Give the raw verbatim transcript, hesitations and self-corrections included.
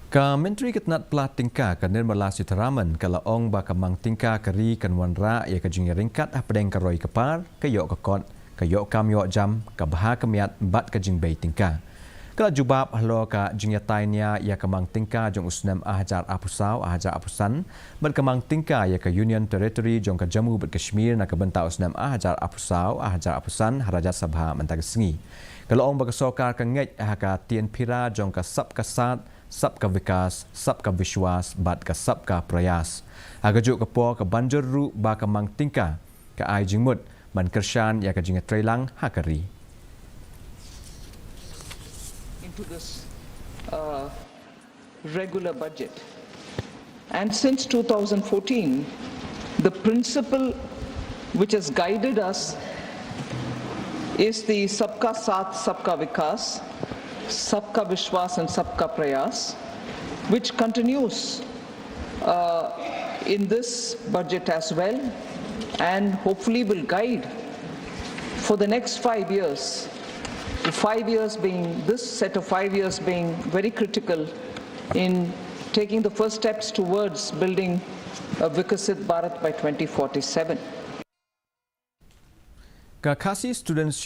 Ka Myntri ka tnad pla tyngka ka Nirmala Sitharaman ka la ong ba ka mang tyngka ka ri kan wanrah ïa ka jingïaryngkat hapdeng ka roi ka par, ka ïoh ka kot, ka ïoh kam ïoh jam, ka bha ka miat bad ka jingbei tyngka. Ka la jubab halor ka jingïatai nia ïa ka mang tyngka jong u snem ar hajar arphew saw ar hajar arphew san bad ka mang tyngka ïa ka Union Territory jong ka Jammu bad Kashmir na ka bynta u snem ar hajar arphew saw ar hajar arphew san ha Rajya Sabha mynta ka sngi. Ka la ong ba ka sorkar ka ngeit ha ka tienphira jong ka Sabka Saath, Sabka Vikas, Sabka Vishwas bad ka Sabka Prayas. Ha kajuh ka por ka banjur ruh ba ka mang tyngka ka ai jingmut ban kyrshan ïa ka jingïatreilang ha ka ri. Into this uh, regular budget. And since two thousand fourteen, the principle which has guided us is the Sabka Saath, Sabka Vikas, Sabka Vishwas, and Sabka Prayas, which continues uh, in this budget as well, and hopefully will guide for the next five years, the five years being, this set of five years being very critical in taking the first steps towards building a Viksit Bharat by twenty forty-seven. Ka Khasi Students